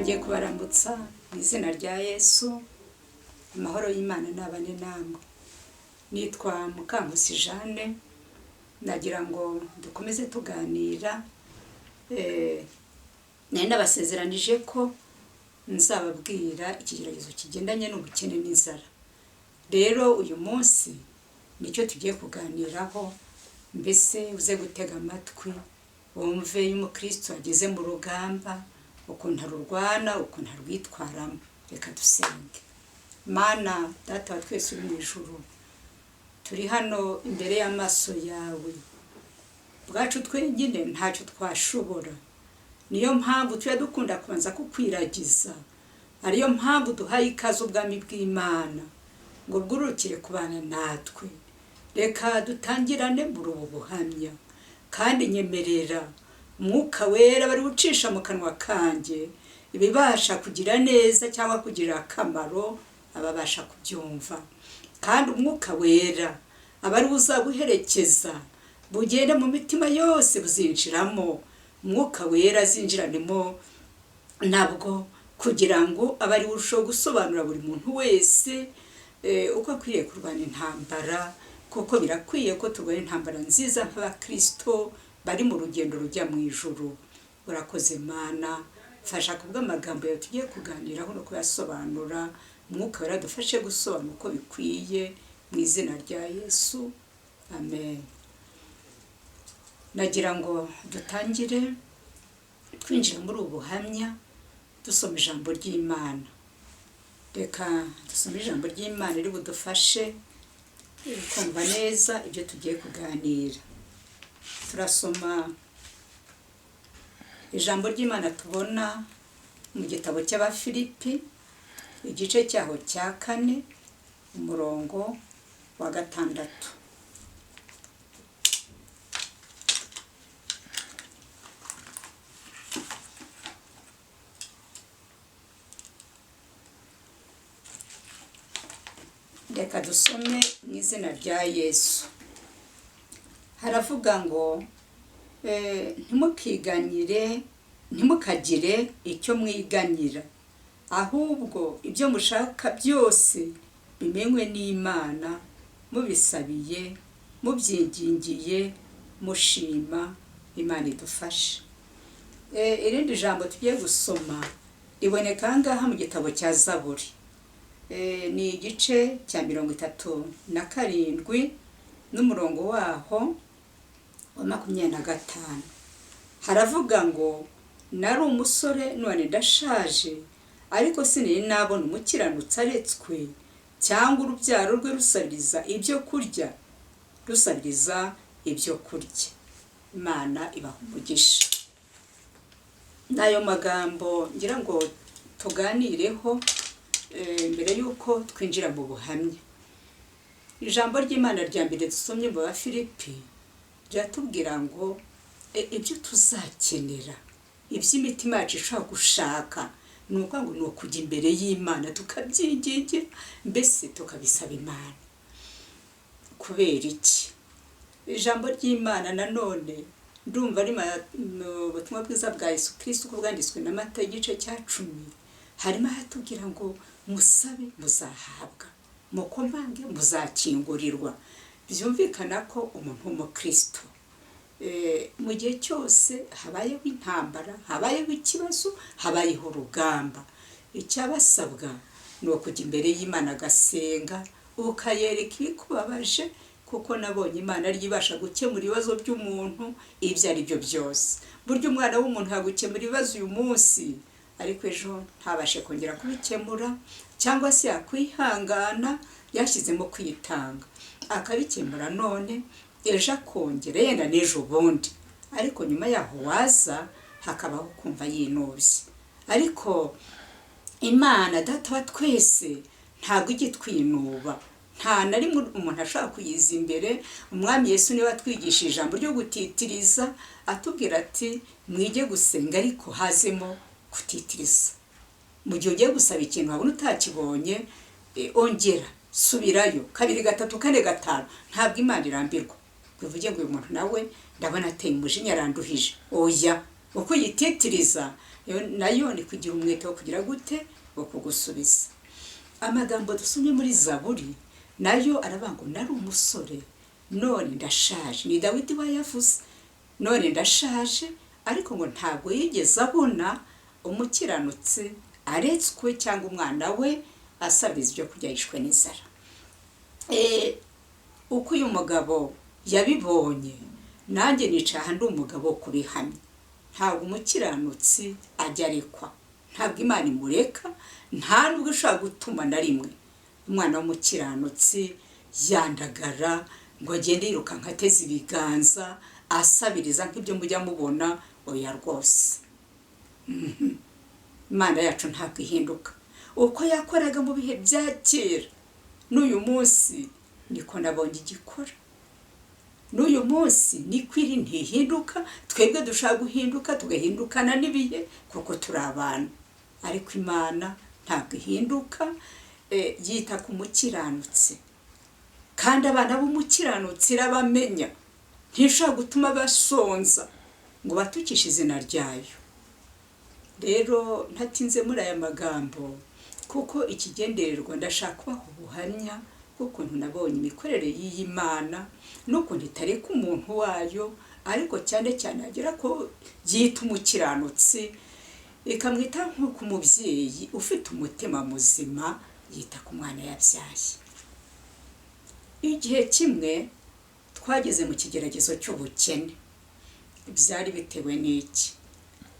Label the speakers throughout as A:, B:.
A: Nongeye kubaramutsa mu izina rya Yesu, amahoro y'Imana nabane namwe. Nitwa Mukankusi Jeanne, nagira ngo dukomeze tuganira, nari nabasezeranije ko nzababwira ikigeragezo kigendanye n'ubukene n'inzara. Rero uyu munsi nicyo tugiye kuganiraho, mbese uze gutega amatwi wumve iyo umukristo ageze mu rugamba ukuntu arurwana, ukuntu arwitwaramo. Reka dusenge. Mana Data wa twese uri mu ijuru, turi hano imbere y'amaso yawe, ubwacu twenyine ntacyo twashobora, niyo mpamvu tujya dukunda kubanza kukwiragiza, ariyo mpamvu duhaye ikaze ubwami bw'Imana ngo bwurukire kubana natwe. Reka dutangirane muri ubu buhamya, kandi nyemerera Umwuka Wera bari gucisha mu kanwa kanjye ibibasha kugira neza cyangwa kugira akamaro ababasha kubyumva, kandi Umwuka Wera aba ari uzaguherekeza bugende mu mitima yose buzinjiramo, Umwuka Wera azinjiranemo nabwo, kugira ngo abe ari urushaho gusobanura buri muntu wese uko akwiriye kurwana intambara, kuko birakwiye ko turwana intambara nziza nk'abakristo bari mu rugendo rujya mu ijuru. Urakoze Mana, mfasha kubw'amagambo yawe tugiye kuganiraho no kuyasobanura, Umwuka Wera adufashe gusobanura uko bikwiye, mu izina rya Yesu, amen. Nagira ngo dutangire twinjira muri ubu buhamya dusoma ijambo ry'Imana. Reka dusome ijambo ry'Imana riri budufashe kumva neza ibyo tugiye kuganira. Turasoma ijambo ry'Imana tubona mu gitabo cy'Abafilipi, igice cyaho cya 4, umurongo wa 6. Reka dusome mu izina rya Yesu. Haravuga ngo ntimukiganyire, ntimukagire icyo mwiganyira, ahubwo ibyo mushaka byose bimenywe n'Imana, mubisabiye, mubyingingiye, mushima. Imana idufashe. Irindi jambo tugiye gusoma riboneka aha ngaha mu gitabo cya Zaburi. Ni igice cya 37 n'umurongo waho wa 25. Haravuga ngo nari umusore none ndashaje, ariko sinari nabona umukiranutsi aretswe, cyangwa urubyaro rwe rusabiriza ibyo kurya, rusabiriza ibyo kurya. Imana ibaha umugisha. N'ayo magambo ngira ngo tuganireho mbere yuko twinjira mu buhamya. Ijambo ry'Imana rya mbere dusomye mu Bafilipi riratubwira ngo ibyo tuzakenera, iby'imitima yacu ishobora gushaka, ni ukuvuga ngo ni ukujya imbere y'Imana tukabyingingira, mbese tukabisaba Imana. Kubera iki? Ijambo ry'Imana nanone ndumva ari mu butumwa bwiza bwa Yesu Kristo uko bwanditswe na Matayo igice cya 10, harimo ahatubwira ngo musabe muzahabwa, mukomange muzakingurirwa. Byumvikana ko umuntu w'umukristo mu gihe cyose habayeho intambara, habayeho ikibazo, habayeho urugamba, icyabasabwa ni ukujya imbere y'Imana agasenga, ukayereka ibikubabaje, kuko nabonye Imana ariyo ibasha gukemura ibibazo by'umuntu ibyo ari byo byose. Burya umwana w'umuntu yagukemura ibibazo uyu munsi, ariko ejo ntabashe kongera kubikemura, cyangwa se yakwihangana yashyizemo kwitanga akabikemura none, ejo akongera yenda n'ejo bundi, ariko nyuma yaho waza hakabaho kumva yinubye. Ariko Imana Data wa twese ntabwo ijya itwinuba, nta na rimwe umuntu ashobora kuyiza imbere. Umwami Yesu niwe atwigishije ijambo ryo gutitiriza, atubwira ati mwige gusenga ariko hazemo kutitiriza. Mu gihe ugiye gusaba ikintu wabona utakibonye, ongera subirayo 2 3 4 5, ntabwo Imana irambirwa. Bivuge ngo uyu muntu nawe ndabona ateye umujinya aranduhije. Oya, uko uyititiriza Nayo ni kugira umwete wo kugira gute, wo kugusubiza. Amagambo dusomye muri Zaburi nayo aravuga ngo nari umusore none ndashaje. Ni Dawidi wayavuze, none ndashaje, ariko ngo ntabwo yigeze abona umukiranutsi aretswe cyangwa umwana we asabiriza ibyo kurya yishwe n'inzara. Uko uyu mugabo yabibonye, nanjye nicaye aha ndi umugabo wo kubihamya. Ntabwo umukiranutsi ajya arekwa, ntabwo Imana imureka, nta nubwo ishobora gutuma na rimwe umwana w'umukiranutsi yandagara ngo agende yirukanka ateze ibiganza asabiriza nk'ibyo mujya mubona. Oya rwose, Imana yacu ntabwo ihinduka. Uko yakoraga mu bihe bya kera n'uyu munsi niko nabonye igikora, n'uyu munsi niko iri, ntihinduka. Twebwe dushaka guhinduka tugahindukana n'ibihe kuko turi abantu, ariko Imana ntabwo ihinduka. Yita ku mukiranutsi, kandi abana b'umukiranutsi irabamenya, ntishobora gutuma basonza ngo batukishe izina ryayo. Rero ntatinze muri aya magambo, kuko ikigendererwa ndashaka kubaha ubuhamya bw'ukuntu nabonye imikorere y'iyi Mana n'ukuntu itareka umuntu wayo, ariko cyane cyane agera ko yita umukiranutsi ikamwita nk'uko umubyeyi ufite umutima muzima yita ku mwana yabyaye. Igihe kimwe twageze mu kigeragezo cy'ubukene. Byari bitewe n'iki?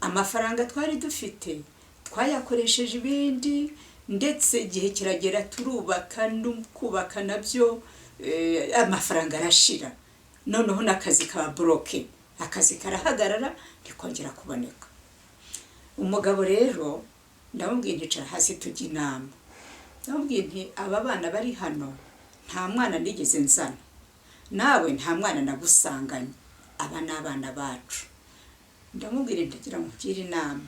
A: Amafaranga twari dufite twayakoresheje ibindi, ndetse igihe kiragera turubaka, no kubaka nabyo amafaranga arashira, noneho n'akazi kaba bloqué, akazi karahagarara ntikongera kuboneka. Umugabo rero ndamubwiye nti icara hasi tujye inama. Ndamubwiye nti aba bana bari hano nta mwana nigeze nzana, nawe nta mwana nagusanganye, aba ni abana bacu. Ndamubwira nti ndagira ngo nkugire inama.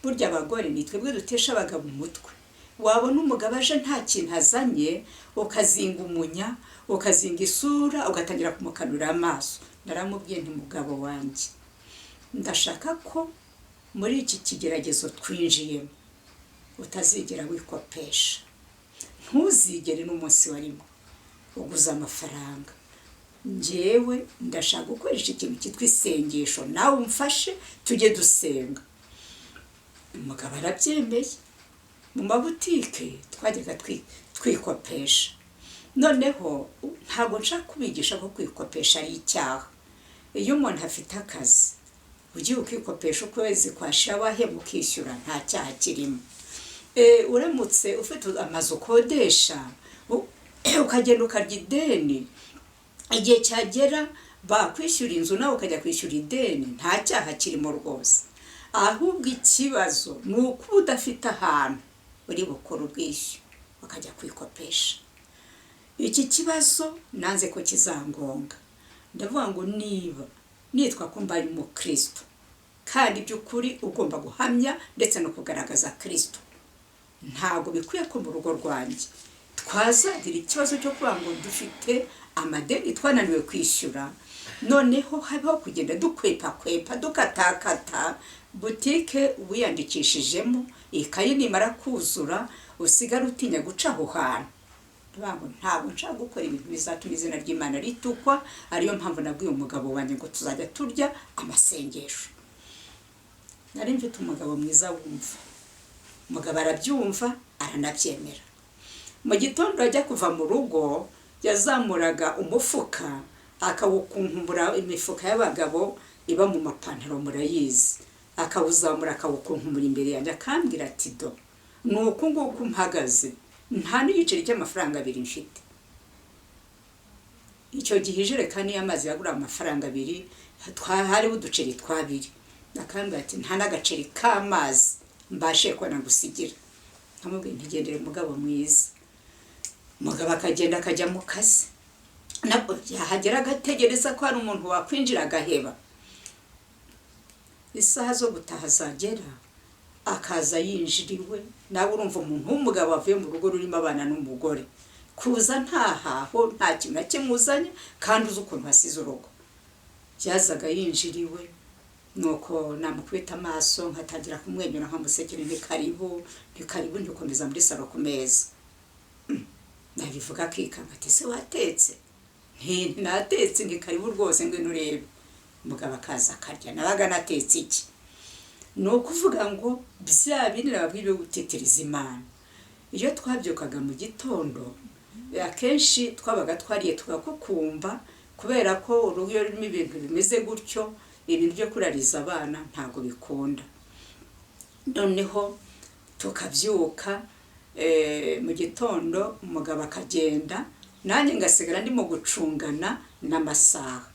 A: Burya abagore ni twebwe dutesha abagabo umutwe. Wabona umugabo aje nta kintu azanye, ukazinga umunya, ukazinga isura, ugatangira kumukanurira amaso. Naramubwiye nti mugabo wanjye, ndashaka ko muri iki kigeragezo twinjiyemo utazigera wikopesha, ntuzigere n'umunsi warimo uguza amafaranga. Njyewe ndashaka gukoresha ikintu cyitwa isengesho, nawe umfashe tujye dusenga. Umugabo arabyemeye. Mu mabutike twajyaga twikopesha. Noneho ntabwo nshaka kubigisha ko kwikopesha ari icyaha. Iyo umuntu afite akazi, ugiye ukikopesha, ukwezi kwashira wahembwa ukishyura, nta cyaha kirimo. Uramutse ufite amazu ukodesha, ukagenda ukarya ideni, igihe cyagera bakwishyura inzu nawe ukajya kwishyura ideni, nta cyaha kirimo rwose. Ahubwo ikibazo ni uko uba udafite ahantu uri bukore ubwishyu, ukajya kwikopesha. Iki kibazo nanze ko kizangonga. Ndavuga ngo niba nitwa ko mbaye umukristo, kandi by'ukuri ugomba guhamya ndetse no kugaragaza Kristo, ntabwo bikwiye ko mu rugo rwanjye twazagira ikibazo cyo kuvuga ngo dufite amadeni twananiwe kwishyura, noneho habaho kugenda dukwepakwepa, dukatakata butike wiyandikishijemo, ikayi nimara kuzura usigara utinya guca aho hantu. Ndavuga ngo ntabwo nshaka gukora ibintu bizatuma izina ry'Imana ritukwa. Ariyo mpamvu nabwiye umugabo wanjye ngo tuzajya turya amasengesho. Nari mfite umugabo mwiza wumva. Umugabo arabyumva, aranabyemera. Mu gitondo ajya kuva mu rugo, yazamuraga umufuka akawukunkumura, imifuka y'abagabo iba mu mapantaro murayizi, akawuzamura akawukunkumura imbere yanjye, akambwira ati do, ni uku nguku mpagaze, nta n'igiceri cy'amafaranga 2 mfite. Icyo gihe ijerekani y'amazi yagura amafaranga 2, hariho uduceri 2. Akambwira ati nta n'agaceri k'amazi mbashe kubona ngusigira. Nkamubwira ntigendere mugabo mwiza. Umugabo akagenda akajya mu kazi, nabwo yahagera agategereza ko hari umuntu wakwinjira agaheba. Isaha zo gutaha zagera akaza yinjiriwe. Nawe urumva umuntu w'umugabo wavuye mu rugo rurimo abana n'umugore, kuza ntahaho nta kintu na kimwe uzanye kandi uzi ukuntu hasize urugo. Yazaga yinjiriwe. Nuko namukubita amaso nkatangira kumwenyura, nkamusekera, nti karibu, nti karibu, ntikomeza muri salo ku meza. Nabivuga akikanga, ati se watetse? Nti natetse, nti karibu rwose, ngwino urebe. Umugabo akaza akarya. Nabaga natetse iki? Ni ukuvuga ngo bya bindi nababwiye byo gutitiriza Imana. Iyo twabyukaga mu gitondo, akenshi twabaga twariye tugakukumba, kubera ko urugo iyo rurimo ibintu bimeze gutyo, ibintu byo kurariza abana ntabwo bikunda. Noneho tukabyuka mu gitondo, umugabo akagenda, nanjye ngasigara ndimo gucungana n'amasaha.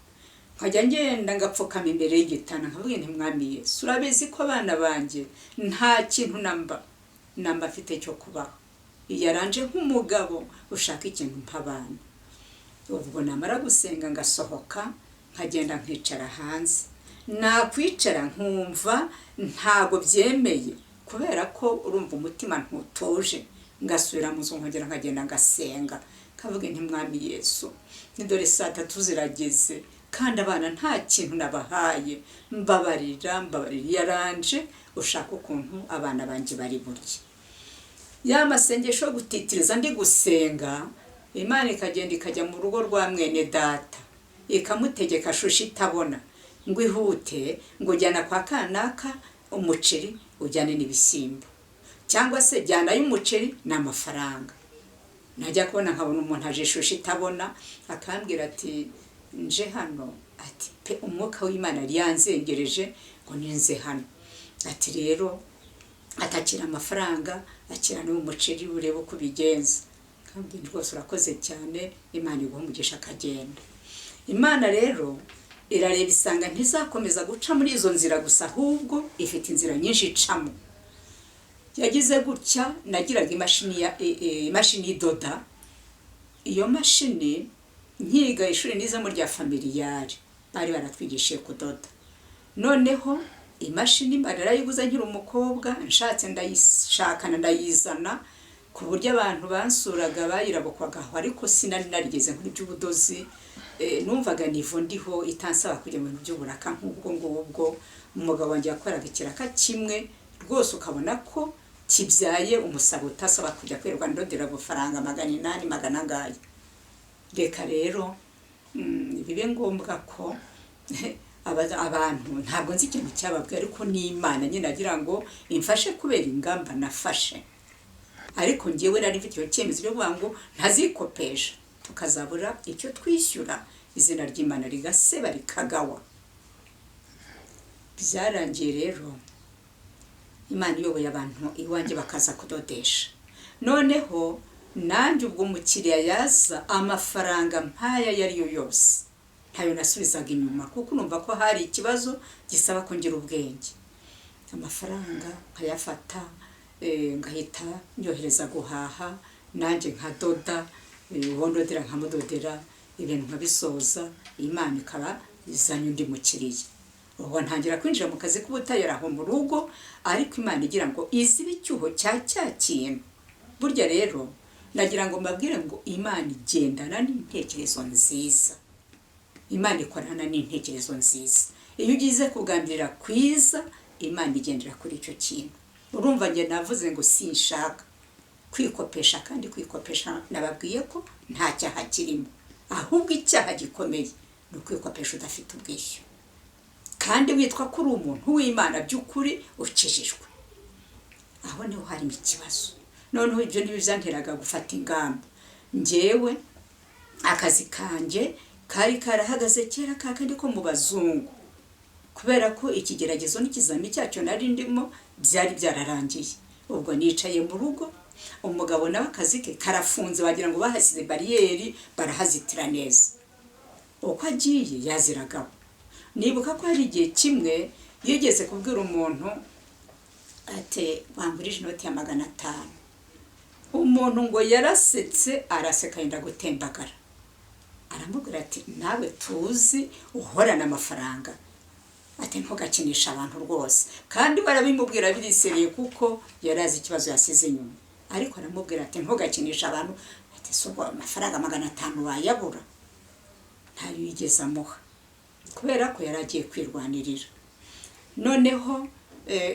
A: Nkajya ngenda ngapfukama imbere y'igitanda, nkavuga nti Mwami Yesu, urabizi ko abana banjye nta kintu namba mfite cyo kubaho, yaranje nk'umugabo ushaka ikintu mp'abana. Ubwo namara gusenga ngasohoka, nkagenda nkicara hanze. Nakwicara nkumva ntago byemeye, kubera ko urumva umutima ntutuje. Ngasubira mu nzu, nkongera nkagenda ngasenga, nkavuga nti Mwami Yesu, ni dore 3:00 zirageze kandi abana nta kintu nabahaye, mbabarira, mbabarira, yaranje ushaka ukuntu abana banjye bari burye. Ya masengesho yo gutitiriza ndi gusenga, Imana ikagenda ikajya mu rugo rwa mwene data, ikamutegeka shusho itabona ngo ihute, ngo jyana kwa kanaka umuceri, ujyane n'ibishyimbo, cyangwa se jyanayo umuceri n'amafaranga. Najya kubona nkabona umuntu aje ishusho itabona, akambwira ati nje hano, ati pe umwuka w'Imana yari yanzengereje ngo ninze hano, ati rero atakira amafaranga, akira n'uwo muceri, urebe uko ubigenza. Kandi rwose urakoze cyane, Imana iguha umugisha. Akagenda. Imana rero irareba isanga ntizakomeza guca muri izo nzira gusa, ahubwo ifite inzira nyinshi icamo. Yagize gutya, nagiraga imashini idoda. Iyo mashini nkiga ishuri nizemo rya familiyari, bari baratwigishije kudoda. Noneho imashini narayiguze nkiri umukobwa, nshatse ndayishakana ndayizana, ku buryo abantu bansuraga bayirabukwagaho, ariko sinari narigeze nkora iby'ubudozi. Numvaga nivo ndiho itansaba kujya mu bintu by'uburaka nk'ubwo ngubwo. Umugabo wanjye yakoraga ikiraka kimwe rwose, ukabona ko kibyaye umusaruro utasaba kujya kwirirwa ndodera amafaranga 800 magana angahe. Reka rero bibe ngombwa ko abantu, ntabwo nzi ikintu cyababwiye, ariko ni Imana nyine agira ngo imfashe kubera ingamba nafashe. Ariko ngewe nari mfite icyo cyemezo cyo kuvuga ngo ntazikopesha, tukazabura icyo twishyura, izina ry'Imana rigaseba rikagawa. Byarangiye rero Imana iyoboye abantu iwanjye bakaza kudodesha. Noneho nanjye ubwo umukiriya yaza, amafaranga nk'aya ayo ari yo yose ntayo nasubizaga inyuma, kuko numva ko hari ikibazo gisaba ko ngira ubwenge. Amafaranga nkayafata, ngahita nyohereza guhaha, nanjye nkadoda, uwo ndodera nkamudodera, ibintu nkabisoza, Imana ikaba izanye undi mukiriya. Ubwo ntangira kwinjira mu kazi k'ubutayeri aho mu rugo, ariko Imana igira ngo izibe icyuho cya cya kintu. Burya rero nagira ngo mbabwire ngo Imana igendana n'intekerezo nziza, Imana ikorana n'intekerezo nziza. Iyo ugize kugambirira kwiza, Imana igendera kuri icyo kintu. Urumva njye navuze ngo sinshaka kwikopesha, kandi kwikopesha nababwiye ko nta cyaha kirimo, ahubwo icyaha gikomeye ni ukwikopesha udafite ubwishyu, kandi witwa ko uri umuntu w'Imana by'ukuri ukijijwe. Aho niho harimo ikibazo. Noneho ibyo nibyo byanteraga gufata ingamba. Njyewe akazi kanjye kari karahagaze kera, kakandi ko mu bazungu, kubera ko ikigeragezo n'ikizami cyacyo nari ndimo byari byararangiye. Ubwo nicaye mu rugo, umugabo nawe akazi ke karafunze, wagira ngo bahasize bariyeri, barahazitira neza. Uko agiye yaziragaho. Nibuka ko hari igihe kimwe yigeze kubwira umuntu ati wangurije inoti ya 500. Umuntu ngo yarasetse, araseka yenda gutembagara. Aramubwira ati nawe tuzi uhorana amafaranga, ati ntugakinisha abantu rwose. Kandi barabimubwira birisereye, kuko yari azi ikibazo yasize inyuma. Ariko aramubwira ati ntugakinisha abantu, ati si ubwo amafaranga 500 wayabura? Ntayo yigeze amuha, kubera ko yari agiye kwirwanirira. Noneho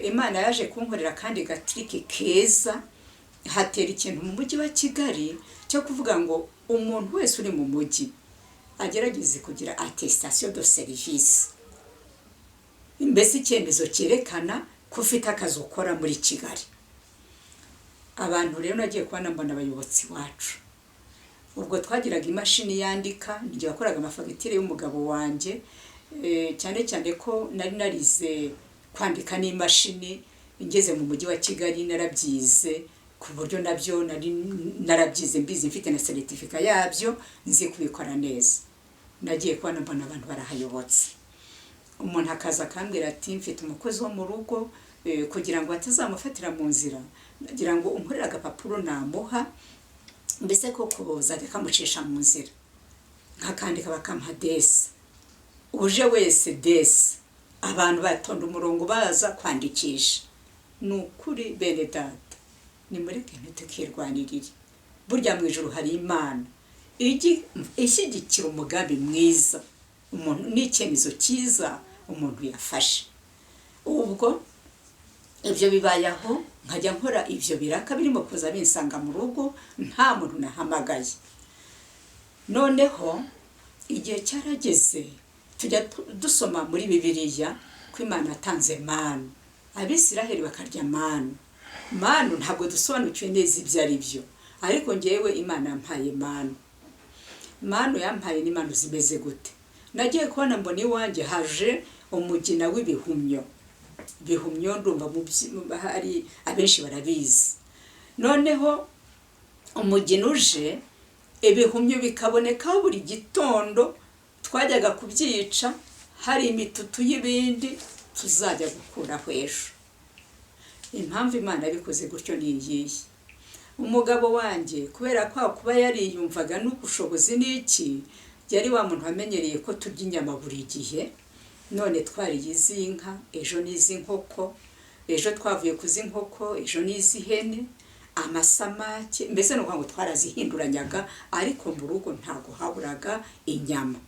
A: Imana yaje kunkorera kandi gatiriki keza, hatera ikintu mu mujyi wa Kigali cyo kuvuga ngo umuntu wese uri mu mujyi agerageze kugira attestation de service, mbese icyemezo cyerekana ko ufite akazi ukora muri Kigali. Abantu rero nagiye kubona mbona abayobotsi iwacu. Ubwo twagiraga imashini yandika, njye wakoraga amafagitire y'umugabo wanjye, cyane cyane ko nari narize kwandika n'imashini ngeze mu mujyi wa Kigali, narabyize ku buryo nabyo nari narabyize mbizi, mfite na certificat yabyo, nzi kubikora neza. Nagiye kubona mbona abantu barahayobotse, umuntu akaza akambwira ati mfite umukozi wo mu rugo, kugira ngo atazamufatira mu nzira, nagira ngo unkorere agapapuro namuha, mbese ko kuzajya kamucisha mu nzira, nkakandika bakampa desi, uje wese desi, abantu batonda umurongo baza kwandikisha. Ni ukuri bene data, nimureke ntitukirwanirire, burya mu ijuru hari Imana ishyigikira umugambi mwiza umuntu n'icyemezo cyiza umuntu yafashe. Ubwo ibyo bibaye aho, nkajya nkora ibyo biraka birimo kuza binsanga mu rugo, nta muntu nahamagaye. Noneho igihe cyarageze tujya dusoma muri Bibiliya ko Imana yatanze manu, Abisiraheli bakarya manu. Manu ntabwo dusobanukiwe neza ibyo ari byo, ariko ngewe Imana yampaye manu. Manu yampaye ni manu zimeze gute? Nagiye kubona mbona iwanjye haje umugina w'ibihumyo. Ibihumyo ndumva hari abenshi barabizi. Noneho umugina uje, ibihumyo bikabonekaho buri gitondo, twajyaga kubyica hari imitutu y'ibindi tuzajya gukuraho ejo. Impamvu Imana yabikoze gutyo ni iyihe? Umugabo wanjye kubera ko kuba yariyumvaga n'ubushobozi n'iki, yari wa muntu wamenyereye ko turya inyama buri gihe. None twariye iz'inka, ejo n'iz'inkoko, ejo twavuye ku z'inkoko, ejo n'iz'ihene, amasamake, mbese ni ukuvuga ngo twarazihinduranyaga, ariko mu rugo ntabwo haburaga inyama.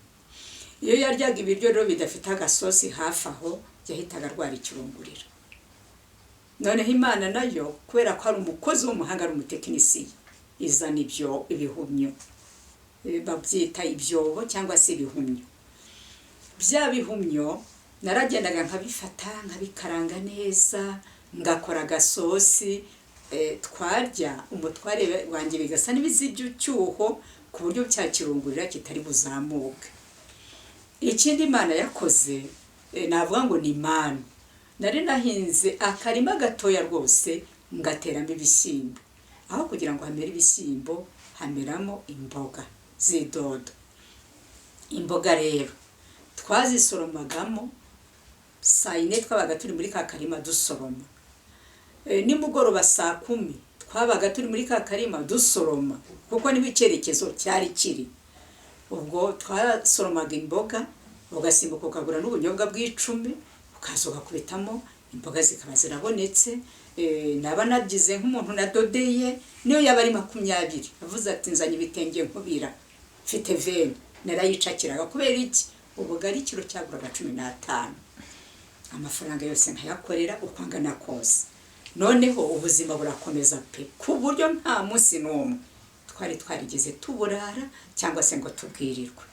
A: Iyo yaryaga ibiryo rero bidafite agasosi hafi aho, yahitaga arwara ikirungurira. Noneho Imana nayo kubera ko ari umukozi w'umuhanga, ari umutekinisiye, izana ibyo ibihumyo, babyita ibyobo cyangwa se ibihumyo. Bya bihumyo naragendaga nkabifata, nkabikaranga neza, ngakora agasosi, twarya umutware wanjye bigasa n'ibizibye icyuho, ku buryo cya kirungurira kitari buzamuke. Ikindi Imana yakoze, navuga ngo ni manu. Nari nahinze akarima gatoya rwose, ngateramo ibishyimbo. Aho kugira ngo hamere ibishyimbo, hameramo imboga z'idodo. Imboga rero twazisoromagamo saa yine, twabaga turi muri ka karima dusoroma. Nimugoroba saa 10 twabaga turi muri ka karima dusoroma, kuko niho icyerekezo cyari kiri. Ubwo twasoromaga imboga, ugasimbuka ukagura n'ubunyobwa bw'icumi, ukaza ugakubitamo imboga zikaba zirabonetse. Naba nabyize nk'umuntu nadodeye, niyo yaba ari 20, avuze ati nzanye ibitenge nkubira mfite veni, narayicakiraga. Kubera iki? Ubugari ikiro cyaguraga 15, amafaranga yose nkayakorera uko angana kose. Noneho ubuzima burakomeza pe, ku buryo nta munsi n'umwe twari twarigeze tuburara cyangwa se ngo tubwirirwe.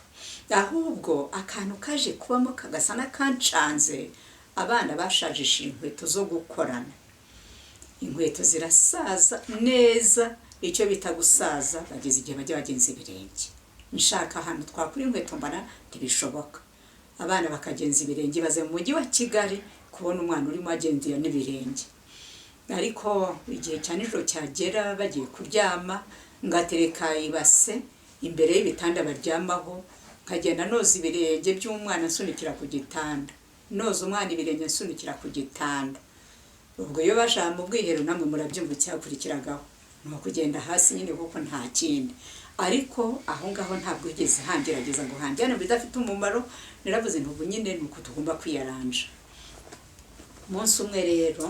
A: Ahubwo akantu kaje kubamo kagasa n'akancanze, abana bashajishije inkweto zo gukorana, inkweto zirasaza neza, icyo bita gusaza, bageze igihe bajya bagenza ibirenge. Nshaka ahantu twakura inkweto mbona ntibishoboka, abana bakagenza ibirenge. Baze mu mujyi wa Kigali kubona umwana urimo agendera n'ibirenge. Ariko igihe cya nijoro cyagera bagiye kuryama, ngatereka ibase imbere y'ibitanda baryamaho, nkagenda noza ibirenge by'umwana nsunikira ku gitanda, noza umwana ibirenge nsunikira ku gitanda. Ubwo iyo bashaka mu bwiherero, namwe murabyumva icyakurikiragaho ni ukugenda hasi nyine, kuko nta kindi. Ariko aho ngaho ntabwo wigeze hangerageza ngo hanjyane mu bidafite umumaro. Naravuze nti ubu nyine ni uko tugomba kwiyaranja. Umunsi umwe rero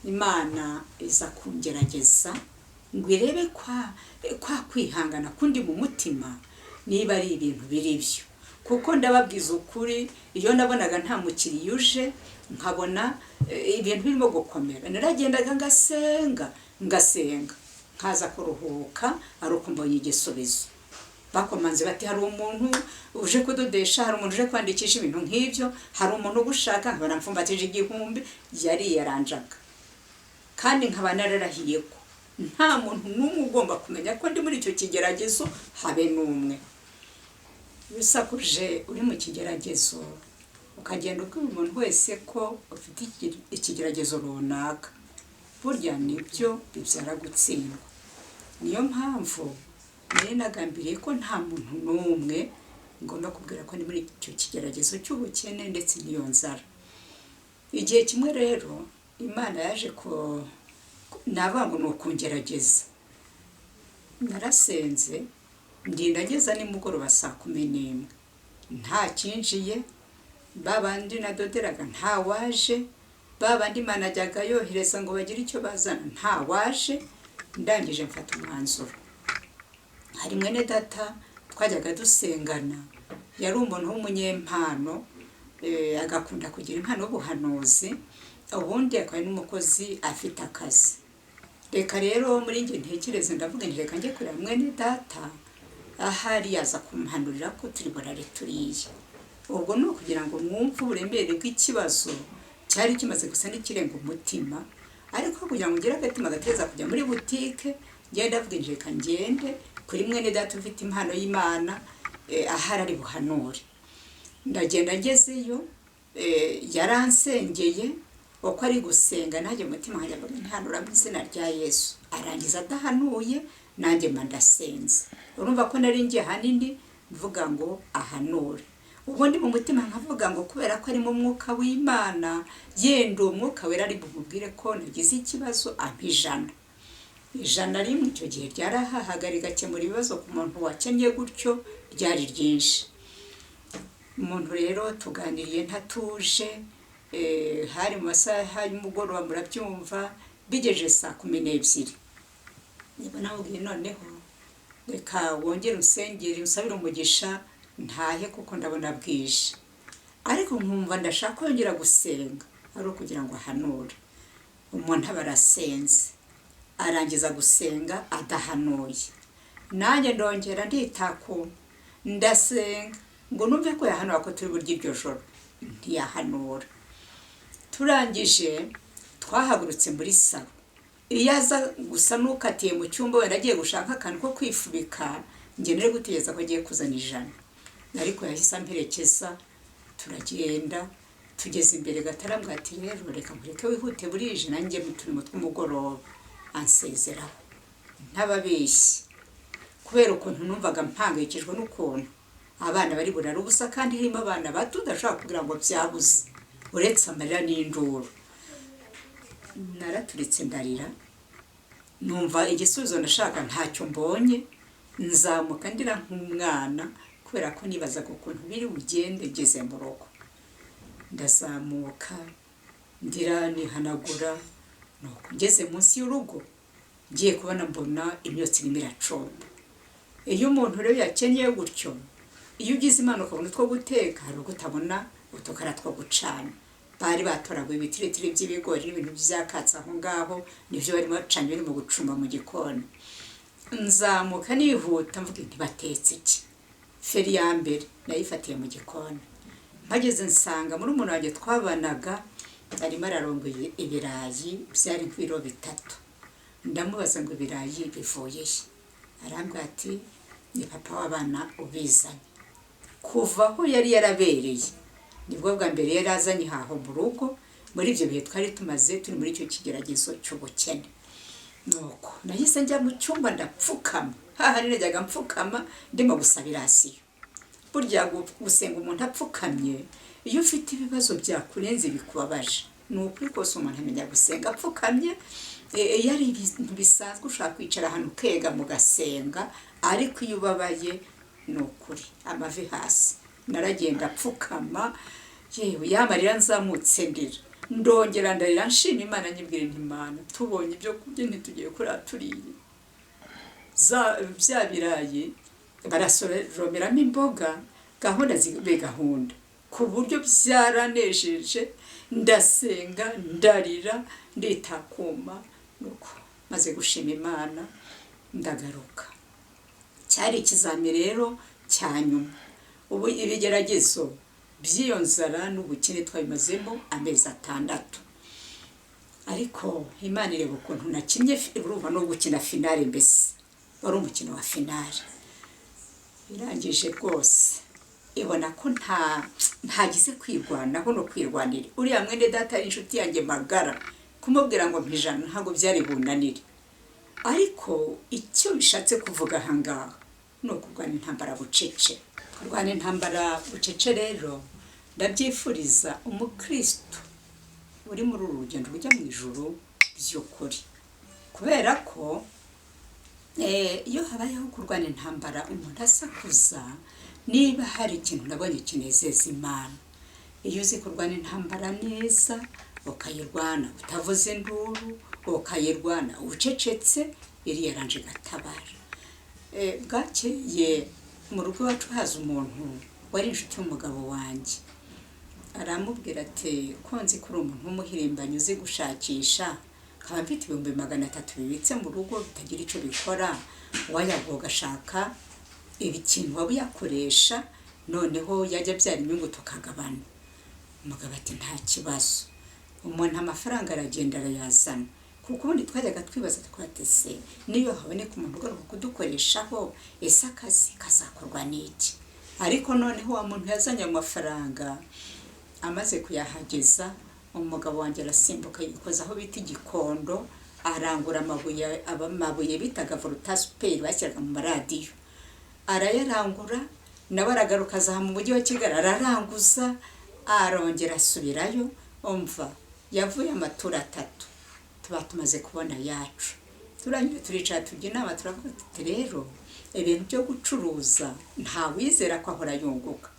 A: Imana iza kungerageza ngo irebe kwa kwihangana kundi mu mutima niba ari ibintu biri byo. Kuko ndababwiza ukuri, iyo nabonaga nta mukiriya uje, nkabona ibintu birimo gukomera, naragendaga ngasenga, ngasenga, nkaza kuruhuka ari uko mbonye igisubizo. Bakomanze bati: "Hari umuntu uje kudodesha, hari umuntu uje kwandikisha," ibintu nk'ibyo, "hari umuntu ugushaka," nkabona mfumbatije 1000 yari yaranjaga. Kandi nkaba nararahiye ko nta muntu n'umwe ugomba kumenya ko ndi muri icyo kigeragezo, habe n'umwe. Iyo usakuje uri mu kigeragezo, ukagenda ubwira umuntu wese ko ufite ikigeragezo runaka, burya nibyo bibyara gutsindwa. Niyo mpamvu nari nagambiriye ko nta muntu n'umwe ngomba kubwira ko ndi muri icyo kigeragezo cy'ubukene ndetse n'iyo nzara. Igihe kimwe rero Imana yaje ko navuga ngo ni ukungerageza. Narasenze, ndinda ngeza nimugoroba saa 11 nta kinjiye. Ba bandi nadoderaga nta waje, ba bandi Imana ajyaga yohereza ngo bagire icyo bazana nta waje. Ndangije mfata umwanzuro. Hari mwene data twajyaga dusengana, yari umuntu w'umunyempano, agakunda kugira impano y'ubuhanuzi, ubundi akaba ari n'umukozi, afite akazi. Reka rero muri njye ntekereze, ndavuga nti: "Reka njye kureba mwene data, ahari yaza kumuhanurira ko turi burare turiye." Ubwo ni ukugira ngo mwumve uburemere bw'ikibazo cyari kimaze gusa n'ikirenga umutima. Ariko kugira ngo ngire agatima gateza kujya muri butike, ngende, ndavuga nti: "Reka ngende kuri mwene data ufite impano y'Imana, ahari ari buhanure." Ndagenda, ngezeyo, yaransengeye. Uko ari gusenga, nanjye mu mutima nkanjye mvuga nti: "Hanura mu izina rya Yesu." Arangiza adahanuye, nanjye mba ndasenze. Urumva ko nari ngiye ahanini mvuga ngo ahanure, ubundi mu mutima nkavuga ngo kubera ko ari mu mwuka w'Imana, yenda uwo mwuka wera ari bumubwire ko nagize ikibazo, ampa 100. 100 icyo gihe ryarahahaga, rigakemura ibibazo ku muntu wakennye gutyo, ryari ryinshi. Umuntu rero tuganiriye ntatuje, hari mu masaha y'umugoroba, murabyumva, bigejeje saa 12, niba namubwiye: "Noneho reka wongere unsengere, unsabire umugisha ntahe, kuko ndabona bwije." Ariko nkumva ndashaka kongera gusenga ari ukugira ngo ahanure. Umuntu aba arasenze, arangiza gusenga adahanuye, nanjye ndongera nditakuma, ndasenga ngo numve ko yahanura ko turi burya iryo joro. Ntiyahanura. Turangije twahagurutse muri salo. Iyo aza gusa n'ukatiye mu cyumba, wenda agiye gushaka akantu ko kwifubika, njye nari gutegereza ko agiye kuzana 100. Ariko yahise amperekeza, turagenda. Tugeze imbere gato arambwira ati: "Rero reka nkureke wihute, burije, nanjye mu turimo tw'umugoroba." Ansezeraho. Ntababeshyi, kubera ukuntu numvaga mpangayikijwe n'ukuntu abana bari burare ubusa, kandi harimo abana bato udashobora kugira ngo byabuze uretse amarira n'induru, naraturitse ndarira. Numva igisubizo nashaka ntacyo mbonye, nzamuka ndira nk'umwana, kubera ko nibazaga ukuntu biri bugende ngeze mu rugo. Ndazamuka ndira, nihanagura, nuko ngeze munsi y'urugo, ngiye kubona mbona imyotsi irimo iracumba. Iyo umuntu rero yakenyeye gutyo, iyo ugize Imana ukabona utwo guteka, hari ubwo utabona utukara two gucana. Bari batoraguye ibitiritiri by'ibigori n'ibintu byakatse aho ngaho, nibyo barimo bacanye, barimo gucumba mu gikoni. Nzamuka nihuta mvuga nti: "Batetse iki?" Feri ya mbere nayifatiye mu gikoni. Mpageze nsanga muri umuntu wanjye twabanaga arimo ararongoye ibirayi, byari nk'ibiro 3. Ndamubaza ngo: "Ibirayi bivuye he?" Arambwira ati: "Ni papa w'abana ubizanye." Kuva aho yari yarabereye, nibwo bwa mbere yari azanye ihaho mu rugo muri ibyo bihe twari tumaze turi muri icyo kigeragezo cy'ubukene. Nuko nahise njya mu cyumba, ndapfukama hahandi najyaga mpfukama ndimo gusaba irasiyo. Burya gusenga umuntu apfukamye, iyo ufite ibibazo byakurenze, bikubabaje, ni ukuri kose umuntu amenya gusenga apfukamye. Iyo ari ibintu bisanzwe, ushobora kwicara ahantu ukegama ugasenga, ariko iyo ubabaye, ni ukuri amavi hasi. Naragenda apfukama, yewe yamarira nzamutse ndira, ndongera ndarira, nshima Imana, nyibwira nti: "Imana, tubonye ibyo kurya, ntitugiye kurara turiye." Za bya birayi barasoromeramo imboga. Gahunda zibe gahunda, ku buryo byaranejeje. Ndasenga, ndarira, nditakuma, nuko maze gushima Imana ndagaruka. Cyari ikizami rero cya nyuma. Ubu ibigeragezo by'iyo nzara n'ubukene twabimazemo amezi 6, ariko Imana ireba ukuntu nakinnye. Urumva no gukina finale, mbese wari umukino wa finale. Irangije rwose ibona ko ntagize kwirwanaho no kwirwanira. Uriya mwene data ari inshuti yanjye magara, kumubwira ngo mpijana ntabwo byari bunanire. Ariko icyo bishatse kuvuga ahangaha ni ukurwana intambara bucece. Kurwana intambara bucece rero ndabyifuriza umukristo uri muri uru rugendo rujya mu ijuru by'ukuri, kubera ko iyo habayeho kurwana intambara umuntu asakuza, niba hari ikintu nabonye kinezeza Imana, iyo uzi kurwana intambara neza, ukayirwana utavuze induru, ukayirwana ucecetse, iriya ranje igatabara. Bwakeye mu rugo iwacu haza umuntu wari inshuti y'umugabo wanjye, aramubwira ati: "Ko nzi ko uri umuntu w'umuhirimbanyi uzi gushakisha, nkaba mfite 300,000 bibitse mu rugo bitagira icyo bikora, wayaguha ugashaka ikintu waba uyakoresha, noneho yajya abyara inyungu tukagabana." Umugabo ati: "Nta kibazo." Umuntu amafaranga aragenda arayazana, kuko ubundi twajyaga twibaza twatese niyo haboneka umuntu ugaruka kudukoreshaho, ese akazi kazakorwa n'iki? Ariko noneho wa muntu yazanye ayo mafaranga, amaze kuyahageza, umugabo wanjye arasimbuka yikoza aho bita Igikondo, arangura amabuye bitaga vorotasuperi bashyiraga mu maradiyo, arayarangura. Nawe aragaruka aza mu mujyi wa Kigali araranguza, arongera asubirayo. Umva, yavuye amaturo 3, tuba tumaze kubona ayacu. Turangije turicara tujya inama, turavuga tuti: "Rero ibintu byo gucuruza ntawizera ko ahora yunguka.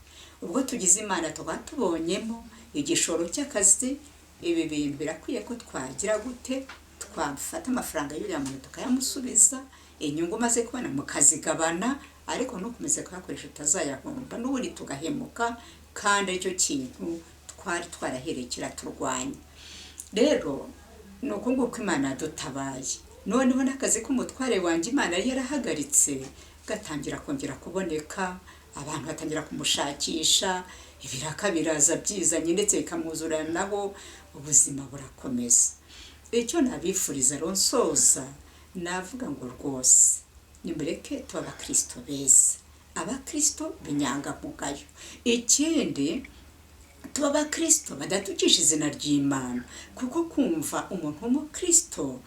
A: Ubwo tugize Imana tukaba tubonyemo igishoro cy'akazi, ibi bintu birakwiye ko twagira gute? Twafata amafaranga y'uriya muntu tukayamusubiza, inyungu umaze kubona mukazigabana, ariko ntukomeze kuyakoresha utazayahomba n'ubundi tugahemuka, kandi aricyo kintu twari twarahereye kiraturwanya." Rero ni uko nguko Imana yadutabaye. Noneho n'akazi k'umutware wanjye Imana yari yarahagaritse gatangira kongera kuboneka, abantu batangira kumushakisha, ibiraka biraza byizanye ndetse bikamwuzuranaho, ubuzima burakomeza. Icyo nabifuriza rero nsoza, navuga ngo rwose nimureke tuba abakristo beza, abakristo b'inyangamugayo. Ikindi, tuba abakristo badatukisha izina ry'Imana, kuko kumva umuntu w'umukristo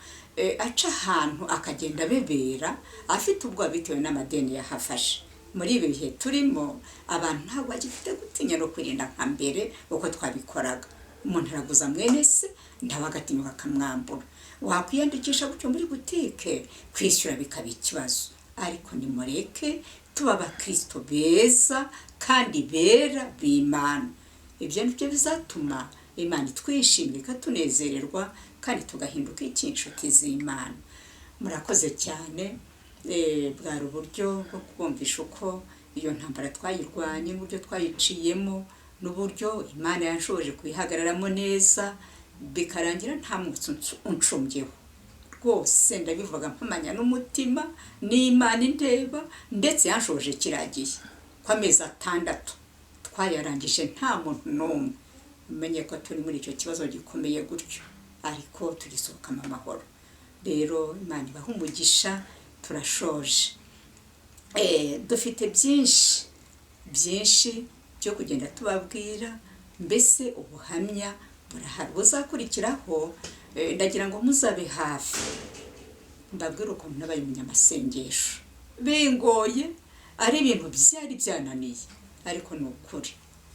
A: aca ahantu akagenda abebera afite ubwoba bitewe n'amadeni yahafashe. Muri ibi bihe turimo abantu ntabwo bagifite gutinya no kwirinda nka mbere uko twabikoraga. Umuntu araguza mwene se ntawe agatinyuka akamwambura, wakwiyandikisha gutyo muri butike kwishyura bikaba ikibazo. Ariko nimureke tuba abakristo beza kandi bera b'Imana. Ibyo ni byo bizatuma Imana itwishimira, ikatunezererwa, kandi tugahinduka iki? Inshuti z'Imana. Murakoze cyane. Bwari uburyo bwo kubumvisha uko iyo ntambara twayirwanye, n'uburyo twayiciyemo, n'uburyo Imana yanshoboje kuyihagararamo neza, bikarangira nta mwotsi uncumbyeho. Rwose ndabivuga mpamanya n'umutima n'Imana indeba, ndetse yanshoboje kiriya gihe ko amezi 6 twayarangije nta muntu n'umwe umenye ko turi muri icyo kibazo gikomeye gutyo, ariko tugisohokamo amahoro. Rero Imana ibahe umugisha. Turashoje. Dufite byinshi byinshi byo kugenda tubabwira, mbese ubuhamya burahari buzakurikiraho. Ndagira ngo muzabe hafi mbabwire ukuntu nabaye umunyamasengesho bingoye, ari ibintu byari byananiye, ariko ni ukuri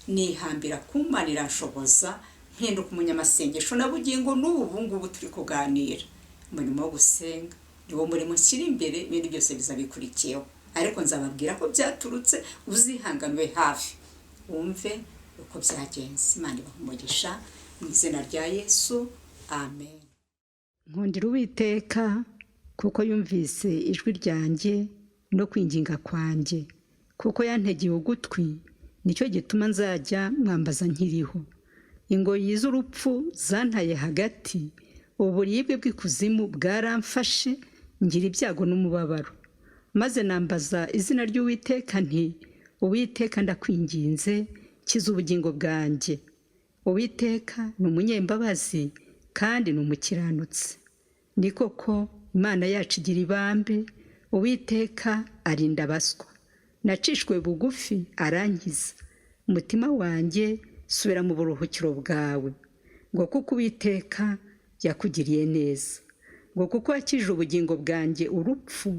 A: nihambira ku Mana iranshoboza mpinduka umunyamasengesho. Na bugingo n'ubu ngubu turi kuganira, umurimo wo gusenga ni wo murimo nshyira imbere, ibindi byose biza bikurikiyeho. Ariko nzababwira ko byaturutse, uzihanganwe hafi wumve uko byagenze. Imana ibaha umugisha mu izina rya Yesu, amen.
B: Nkundira Uwiteka kuko yumvise ijwi ryanjye no kwinginga kwanjye, kuko yantegeye ugutwi. Nicyo gituma nzajya mwambaza nkiriho. Ingoyi z'urupfu zantaye hagati, uburibwe bw'ikuzimu bwaramfashe, ngira ibyago n'umubabaro. Maze nambaza izina ry'Uwiteka nti: "Uwiteka, ndakwinginze, kiza ubugingo bwanjye." Uwiteka ni umunyembabazi kandi ni umukiranutsi. Ni koko, Imana yacu igira ibambe. Uwiteka arinda abaswa. Nacishwe bugufi, arankiza. Umutima wanjye, subira mu buruhukiro bwawe, ngo kuko Uwiteka yakugiriye neza, ngo kuko wakijije ubugingo bwanjye urupfu,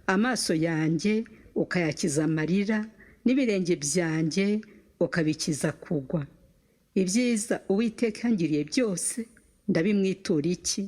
B: amaso yanjye ukayakiza amarira, n'ibirenge byanjye ukabikiza kugwa. Ibyiza Uwiteka yangiriye byose, ndabimwitura iki?